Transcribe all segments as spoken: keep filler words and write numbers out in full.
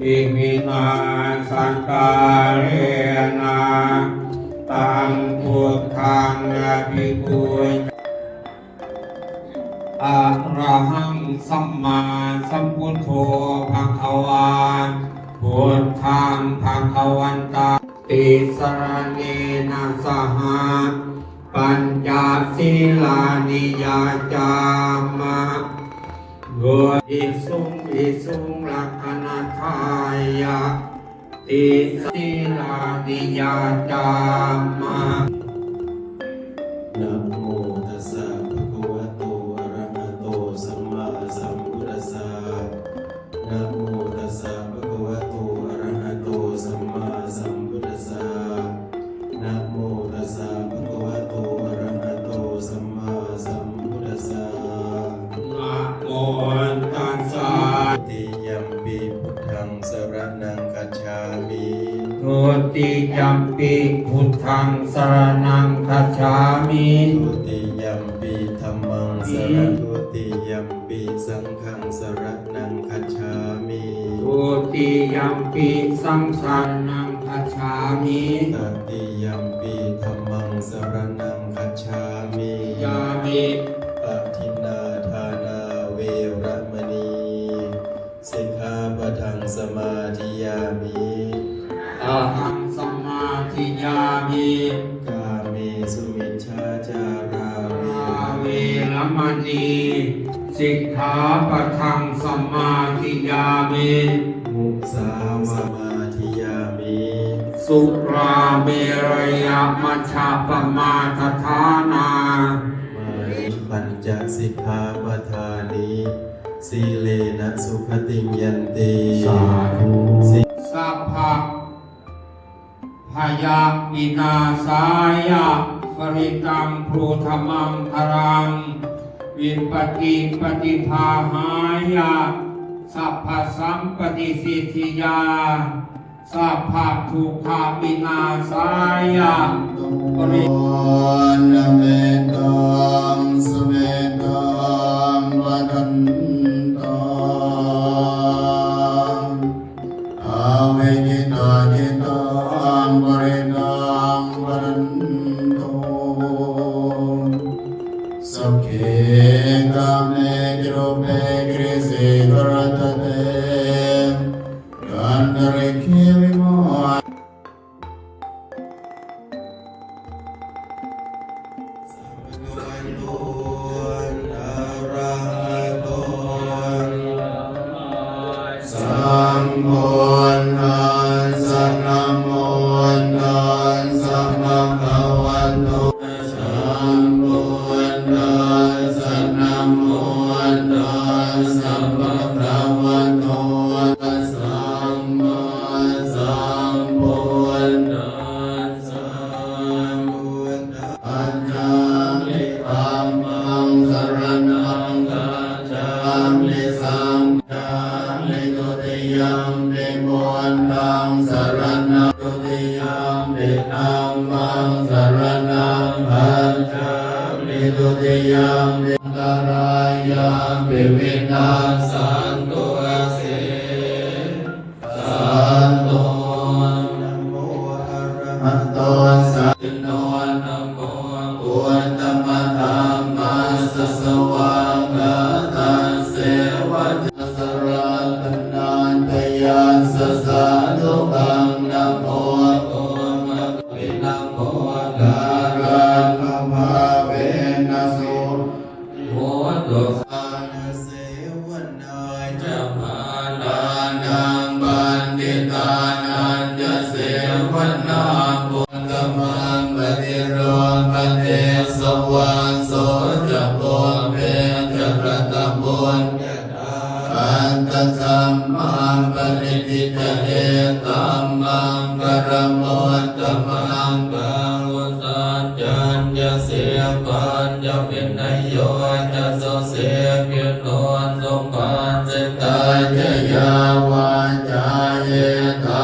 Iminā sakkārena taṃ buddhaṃ abhipūjayāma. Arahaṃ sammāsambuddho bhagavā, buddhaṃ bhagavantaṃ tisaraṇena saha pañca sīlāni yācāma. Yo isuṃ visuṃ rakkhaṇatthāya tisīlāni yācāma. Namo tassa bhagavato arahato sammāsambuddhassa. Namo tassa bhagavato arahato sammāsambuddhassa. Namo tassa bhagavato arahato sammāsambuddhassa. Namo tassa. Dutiyampi buddhaṃ saraṇaṃ gacchāmi. Dutiyampi buddhaṃ saraṇaṃ gacchāmi. Dutiyampi dhammaṃ saraṇaṃ. Dutiyampi saṅghaṃ saraṇaṃ gacchāmi. Dutiyampi saṅghaṃ saraṇaṃ gacchāmi. Tatiyampi dhammaṃ saraṇaṃ gacchāmi. Yāmi. Adinnādānā veramaṇī sikkhāpadaṃ samādiyāmi. Ahaṃ samādiyāmi. Kāmesu micchācārā veramaṇī sikkhāpadaṃ samādiyāmi. Musāvā samādiyāmi. Surāmerayamajjapamādaṭṭhānā. Māni pañca sikkhāpadāni. Sīlena sugatiṃ yanti. Sādhu. Sī- Sabbabhayavināsāya parittaṃ brūtha maṅgalaṃ. Vipattipaṭibāhāya sabbasampattisiddhiyā sabbadukkhavināsāya pari- Mettaṃ samettaṃ bhadantā. Avikkhittacittaṃ parittaṃ bhaṇantu. Sab- Kāme ca rūpe girisikharataṭe cantalikkhe vimāne sambuddhassa. Namo tassa bhagavato sambuddhassa. Namo tassa bhagavato sammāsambuddhassa. Gacchāmi, dhammaṃ saraṇaṃ gacchāmi, saṅghaṃ saraṇaṃ gacchāmi, dutiyampi buddhaṃ saraṇaṃ, dutiyampi dhammaṃ saraṇaṃ gacchāmi, dutiyampi antarāyāpi vinassantu asesato. Namo arahato sa- no namo uttamadhammassa svākkhātasseva ratanattayassa sādhukaṃ. Namo omātyāraddhassa namo kārappabhāvena suvatthi hotu. Sevanā ca bālānaṃ paṇḍitānañca sevanā uttamaṃ paṭirūpadesavāso ca pubbe ca katapuññatā attasammāpaṇidhi ca etam maṅgalamuttamaṃ. Bāhusaccañca sippañca vinayo ca susikkhito subhāsitā ca yā vācā idha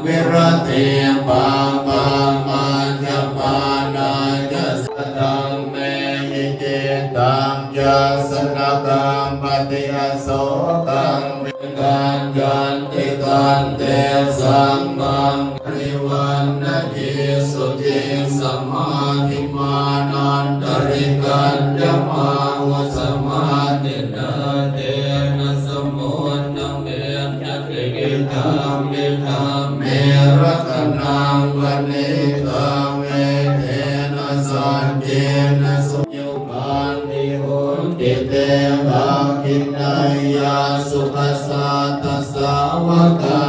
viratī pāpā majjapānā ca sadhammehi cittaṃ yassa na kampati asokaṃ virajaṃ khantī taṃ tesaṃ maṅgalaṃ. Parivaṇṇayī suciṃ samādhimānantarikañca māhu samādhinā tena samo na me cati idampi dhamme ratanaṃ paṇītaṃ etena saccena su- yugāni honti te dakkhiṇeyyā sukhassa tāvakā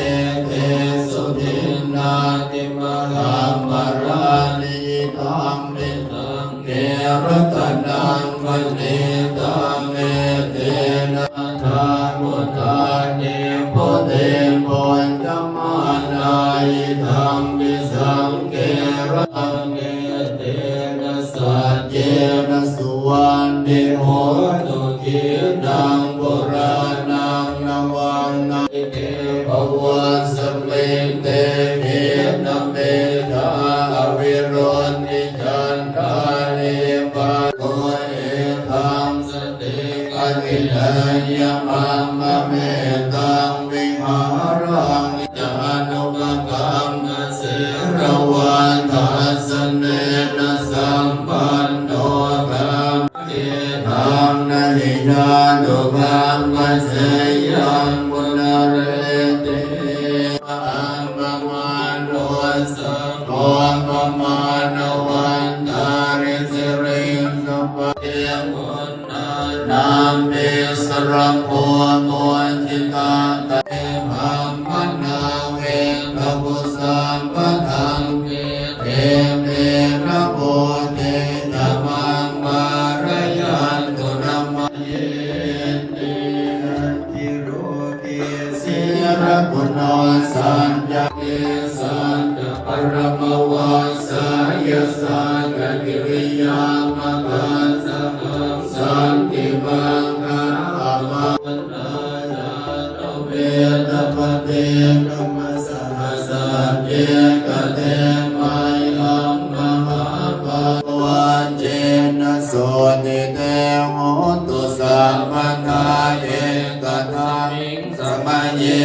etesu dinnāni mahapphalāni idampi saṅghe ratanaṃ paṇītaṃ etena tathāgatā nibbutiṃ bhuñjamānā idampi saṅghe ratanaṃ etena saccena suvatthi hotu. Khīṇaṃ purāṇaṃ navaṃ nātike bhavasmiṃ te khīṇabījā avirūḷhichandā nibbantu idampi satiṃ adhiṭṭheyya mama etaṃ vihāraṃ ca anupagamma sīlavā dassanena sampanno kamma etaṃ na hi jātu gabbhaseyyaṃ punaretīti. Appamāṇo saṅgho pamāṇavantāni siriṃsa pa- nānāpi sarapo bujitā te brāhmaṇā vedagu sabbadhamme te me namo te ca maṃ pālayantu namaye te. Atthi loke sīlaguṇo saññā satta paramavassāya sattagiriyāmakā sahaṃ santi maṅgalamuttamaṃ. Veda paṭikkama saha sacce kate mayhaṃ mahāpā vajjena sotthi te hotu sabbadā. Ekadāmiṃ samaye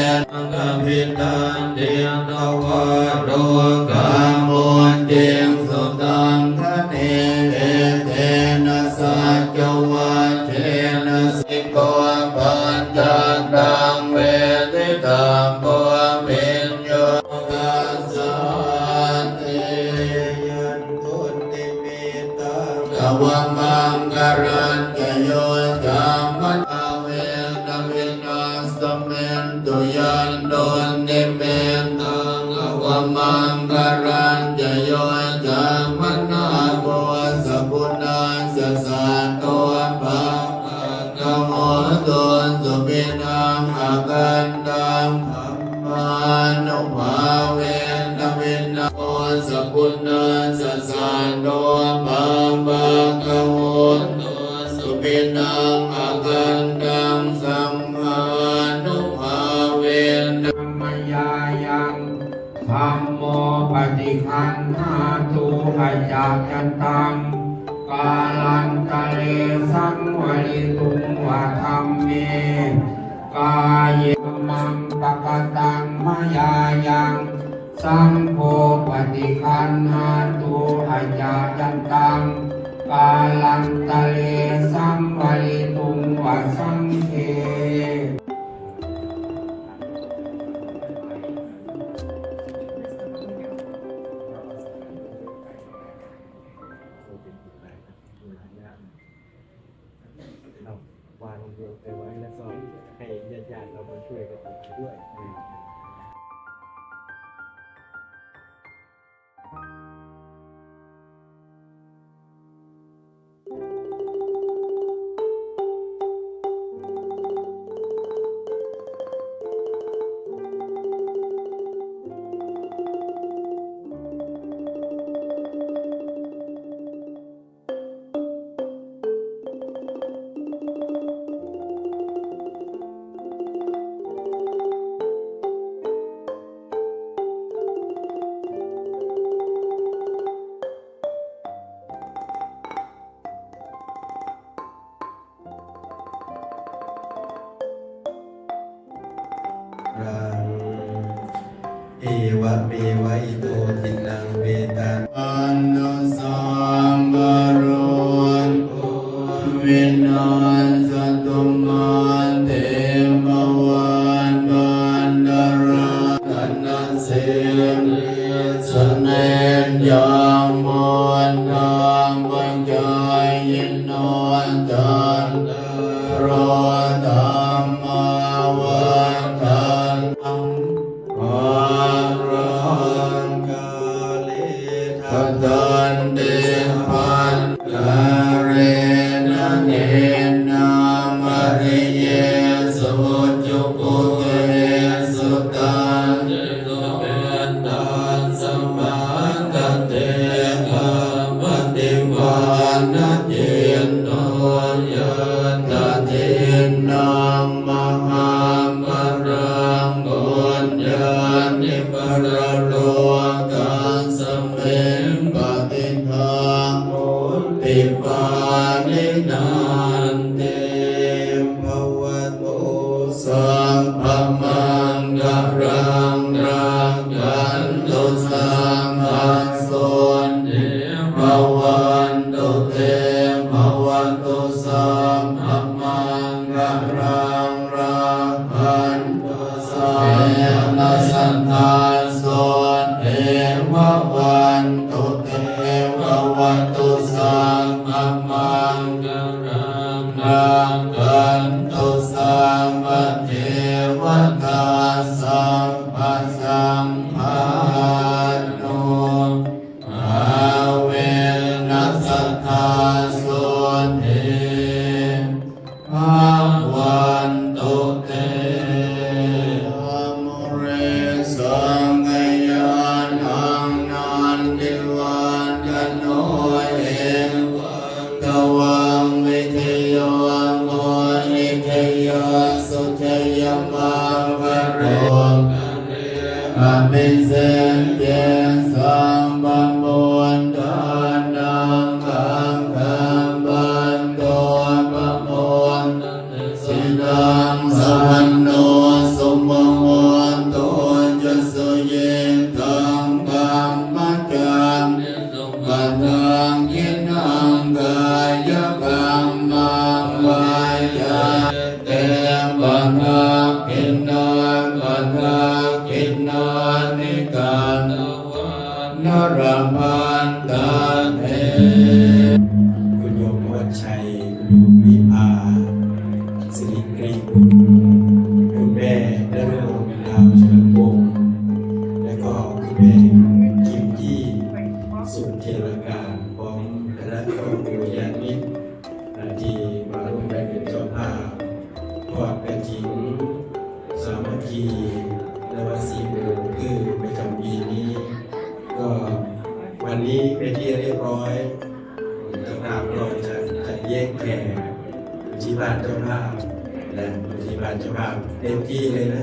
abhiṭhāne tvā rogā mucciṃsu taṅkhaṇe. Ete saccavajjena siko paccattaṃ veditabbo viññūhīti. Yandunnimittaṃ avamaṅgalañca yo cāmanāpena vināsamentu. Yandunnimittaṃ avamaṅgalañca yo cāmanāpo sakuṇassa saddo pāpaggaho dussupinaṃ akantaṃ dhammānubhāvena vināso sakuṇassa saddo pāpaggaho dussupinaṃ akantaṃ saṅghānubhāvena. Mayā yaṃ dhammo paṭiggaṇhatu accayantaṃ kālantare saṃvarituṃ va dhamme kāye. Dhammaṃ pakataṃ mayā yaṃ saṅgho paṭiggaṇhatu accayantaṃ kālantare saṃvarituṃ va saṅghe. Evameva ito dinnaṃ petānaṃ. Andusaṅkaro vinassatu mā te bhavatvantarā. Sīlissa niccaṃ vuḍḍhāpacāyino cattāro dhammā vaḍḍhanti kāle dadanti paṭikkālena. Nibbānamariyesu ujukohesu taṃ tasmā ca te kappati pāṇacitto. Yattha dinnaṃ mahapphalaṃ bhuñjati paralokasmiṃ, patiṭṭhā honti pāṇinanti. Bhavatu sabbamaṅgalaṃ, rakkhantu sabbasotthī, bhavantu te. Bhavatu sabbamaṅgalaṃ, rakkhantu sabba- sabbasotthī, bhavantu te. Bhavatu sabbamaṅgalaṃ, rakkhantu sabbadevatā, sabbasaṅghānubhāvena sadā sotthī bhavantu te. Amure sakyānaṃ nandivaḍḍhano, evaṃ tvaṃ vijayo hohi jayassu jayamaṅgale. Abhiseke sabbabuddhānaṃ aggappatto pamodati. Sitaṃ samaṇo sumuhutto ca suyiṭṭhaṃ brahmacārisu, padakkhiṇaṃ kāya Kammaṃ vāyā te padakkhiṇā padakkhiṇāni katvāna labhantatthe. คุณโยมธวัชชัย คุณโยมวิภา สิริกรีบุญ คุณแม่นฤมลดาวเฉลิมวงศ์ และก็คุณแม่กิมกี้ สุทธิรการ พร้อมคณะครอบครัวญาติมิตร อ่า ที่มาร่วมได้เป็นเจ้าภาพทอดกฐินสามัคคีนวัดศรีโบคือประจำปีนี้ ก็วันนี้เป็นที่เรียบร้อย เจ้าภาพก็จะจัดเลี้ยงแขกอยู่ที่บ้านเจ้าภาพ และอยู่ที่บ้านเจ้าภาพเต็มที่เลยนะ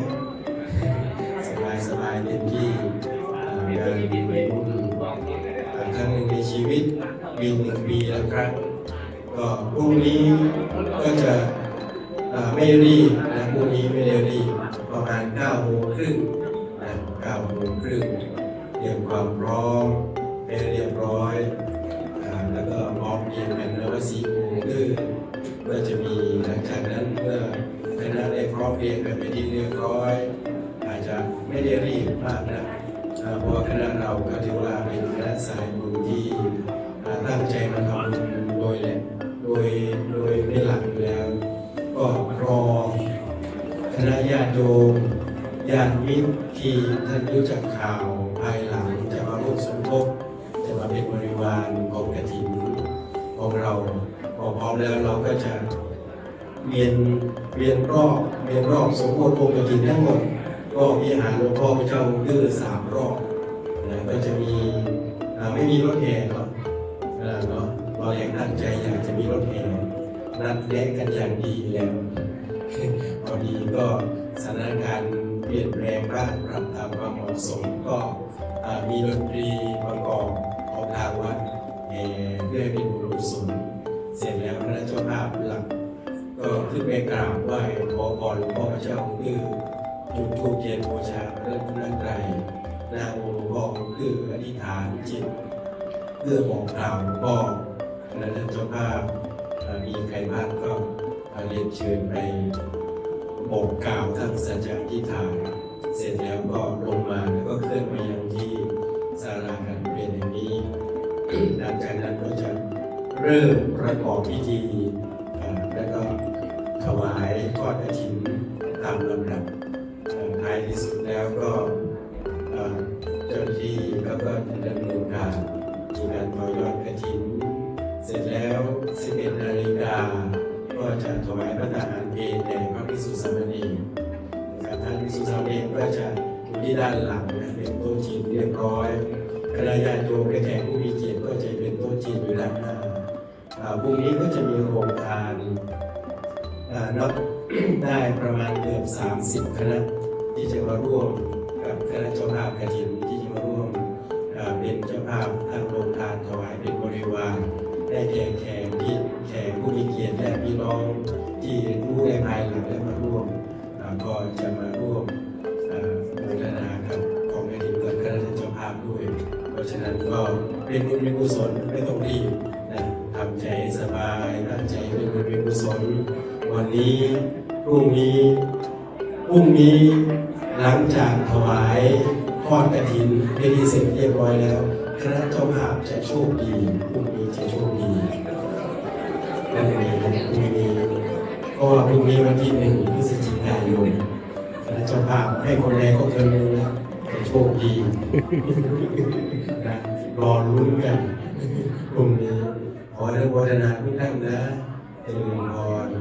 สบายสบายเต็มที่ อ่า งานบุญ อ่า ครั้งหนึ่งในชีวิต มีหนึ่งปีละครั้ง ก็พรุ่งนี้ก็จะ อ่า ไม่รีบนะ พรุ่งนี้ไม่ได้รีบ ประมาณเก้าโมงครึ่งนะ เก้าโมงครึ่ง เตรียมความพร้อมให้เรียบร้อย อ่า แล้วก็พร้อมเพรียงกันนะว่าสี่โมงครึ่ง ก็จะมี หลังจากนั้นเมื่อคณะได้พร้อมเพรียงกันเป็นที่เรียบร้อย อาจจะไม่ได้รีบมากนะ อ่า เพราะว่าคณะเราก็ถือว่าเป็นคณะสายบุญที่ อ่า ตั้งใจมาทำบุญโดยแหละ โดย โดยเป็นหลักอยู่แล้ว ก็รอคณะญาติโยม ญาติมิตรที่ท่านรู้จักข่าวภายหลังจะมาร่วมสมทบ จะมาเป็นบริวารของกฐินของเรา พอพร้อมแล้วเราก็จะเวียน เวียนรอบ เวียนรอบสมโภชวงศ์กฐินทั้งหมด รอบวิหารหลวงพ่อพระเจ้าองค์ดื้อสามรอบนะ ก็จะมี อ่า ไม่มีรถแห่เนาะ อ่า เนาะ ตอนแรกตั้งใจอยากจะมีรถแห่ นัดแนะกันอย่างดีแล้ว พอดีก็สถานการณ์เปลี่ยนแปลงบ้าง ปรับตามความเหมาะสม ก็ อ่า มีดนตรีประกอบของทางวัด แห่เพื่อให้เป็นบุญกุศล เสร็จแล้วคณะเจ้าภาพหลักก็ขึ้นไปกราบไหว้ขอพรหลวงพ่อพระเจ้าองค์ดื้อ จุดธูปเทียนบูชาพระรัตนตรัย หน้าองค์หลวงพ่อองค์ดื้อ อธิษฐานจิต เพื่อบอกกล่าวหลวงพ่อ คณะเจ้าภาพ อ่า มีใครว่างก็ อ่า เรียนเชิญไปบอกกล่าวทั้งสัจจะอธิษฐาน เสร็จแล้วก็ลงมาแล้วก็เคลื่อนไปยังที่ศาลาการเปลี่ยนแห่งนี้ หลังจากนั้นก็จะเริ่มประกอบพิธี อ่า แล้วก็ถวายทอดกฐินตามลำดับ เอ่อ ท้ายที่สุดแล้วก็ เอ่อ เจ้าหน้าที่ก็ ก็จะดำเนินการ มีการต่อยอดกฐิน เสร็จแล้ว สิบเอ็ดนาฬิกา ก็จะถวายภัตตาหารเพลแด่พระภิกษุสามเณรนะครับ ท่านภิกษุสามเณรก็จะอยู่ที่ด้านหลังนะ เป็นโต๊ะจีนเรียบร้อย คณะญาติโยมและแขกผู้มีเกียรติก็จะเป็นโต๊ะจีนอยู่ด้านหน้า อ่า พรุ่งนี้ก็จะมีโรงทาน อ่า นับได้ประมาณเกือบสามสิบคณะ ที่จะมาร่วมกับคณะเจ้าภาพกฐิน ที่จะมาร่วม อ่า เป็นเจ้าภาพตั้งโรงทานถวายเป็นบริวาร ได้แก่แขกที่ แขกผู้มีเกียรติ ญาติพี่น้องที่รู้ในภายหลังและมาร่วม อ่า ก็จะมาร่วม อ่า โมทนากับของกฐินกับคณะเจ้าภาพด้วย เพราะฉะนั้นก็เป็นบุญเป็นกุศล ไม่ต้องรีบนะ ทำใจให้สบาย ตั้งใจเป็นบุญเป็นกุศล วันนี้ พรุ่งนี้ พรุ่งนี้ หลังจากถวายทอดกฐินเป็นที่เสร็จเรียบร้อยแล้ว คณะเจ้าภาพจะโชคดี พรุ่งนี้จะโชคดี พรุ่งนี้ พรุ่งนี้ เพราะว่าพรุ่งนี้วันที่หนึ่งพฤศจิกายน คณะเจ้าภาพให้คนใดก็คนหนึ่งนะ จะโชคดี นะ รอลุ้นกัน พรุ่งนี้ ขออนุโมทนาทุกท่านนะ เจริญพร